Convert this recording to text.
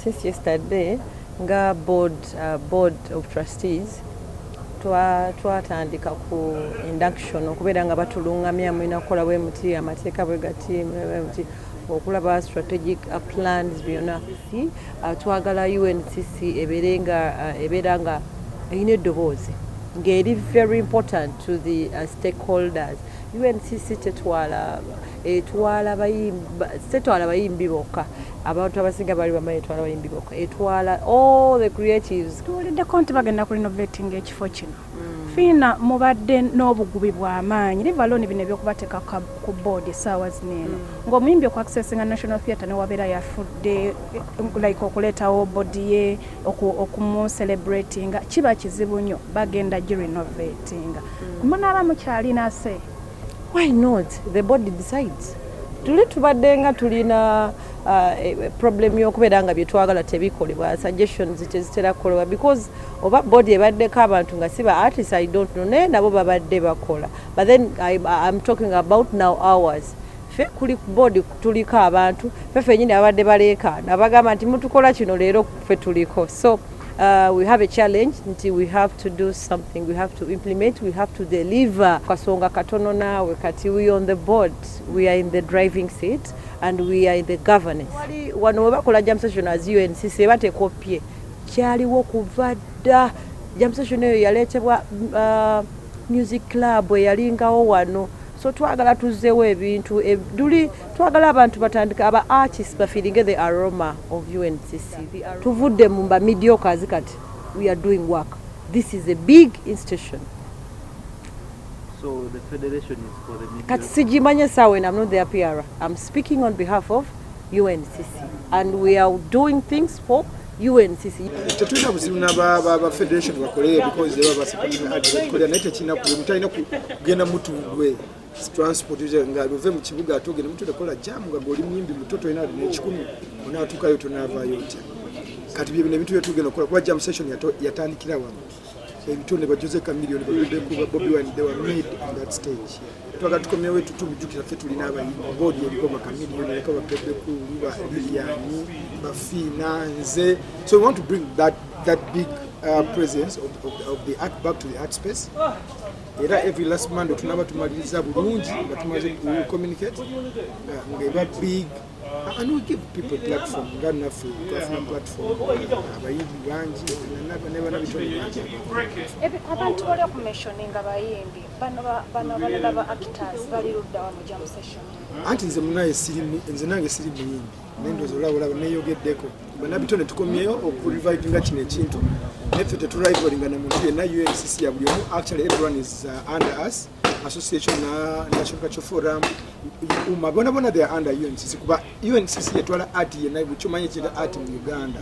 Since yesterday nga board of trustees twatandika ku induction, okubeera nga batulungamya, mulina kukola bwe muti, amateeka bwe gati bwe muti, okulaba strategic plans byonna. Twagala UNCC ebeere nga ebeera nga erina eddoboozi ng'eri very important to the stakeholders. UNCC tetwala, etwala bayimbi, tetwala bayimbi bokka. Abantu abasinga bali bamanyi etwala bayimbi bokka. Etwala all the creatives. Tuwuliddeko nti bagenda ku renovating ekifo kino. Fiina, mubadde n'obugubi bw'amaanyi livaloni bino ebyokubateeka ku board essaawa zino eno, ng'omuyimbi okuaccessinga National Theatre newabeera yafudde, like okuleetawo body ye, okumucelebratinga kiba kizibu nnyo. Bagenda girenovatinga, munaaba mukyalina se? Why not? The body decides. Tuli tubadde nga tulina problem y'okubeera nga byetwagala tebikolebwa, suggestions tezitera kukolebwa because oba body ebaddeko abantu nga si ba artist, I don't know, naye nabo babadde bakola. But then I'm talking about now ours. Ffe kuli board tuliko abantu ffe ffennyini abadde baleekaana, abagamba nti mutukola kino leero, ffe tuliko. So we have a challenge nti we have to do something, we have to implement, we have to deliver. Kasonga katono naawe kati we on the board, we are in the driving seat and we are in the governance. Wali wano we bakola jam session as UNCC eba tekopye, kyaliwo kuva dda. Jam session eyo yaleetebwa music club eyalingawo wano. So twagala tuzzeewo ebintu luli, twagala abantu batandika, aba artists bafeelinge the aroma of UNCC. Tuvudde mu ba mediocres, kati we are doing work. This is a big institution. So the federation is for the media. Kati sigimanye essaawa eno. I'm not their PR. I'm speaking on behalf of UNCC and we are doing things for UNCC. Tetulina buzibu naba federation bakole because eba basupporting art bakolera, naye tekirina mutalina kugenda mutundwe transport nga ove mu kibuga ate ogende mutundwe kola jam, nga goli muyimbi muto, tolina n'ekikumi, onaatuukayo tonaavaayo otya? Kati bye bino ebintu byetugenda okukola, kuba jam session yatandikira wano, ebitone ba Jose Chameleone, ba Bobi Wine, they were made on that stage. Twagala tukomyewo tutubijjukira ffe tulina abayimbi, board eriko ba Chameleone, eriko ba Bebe Cool, ba Lilian, ba Fiina, nze. So we want to bring that big presence of the art back to the art space. Era every last Monday tunaba tumaliriza bulungi nga tumaze ku communicate nga eba big and we give people platform nga naffe twafuna platform. Abayimbi bangi ne banabitone bangi. Abantu bali okumentioninga bayimbi bano, bano abalala ba actors bali ludda wa mu jam session? Anti nze munaye nze nange siri muyimbi, naye ndowooza olaba olaba neyogeddeko. Banabitone tukomyeyo okurevivinga kino ekintu, naye ffe teturivalinga na muntu yenna. UNCC ya buli omu. Actually, everyone is under us, association na National Cultural Forum, UMA, bona bona they are under UNCC, kuba UNCC yetwala art yenna, buli kyomanyi ekintu art mu Uganda.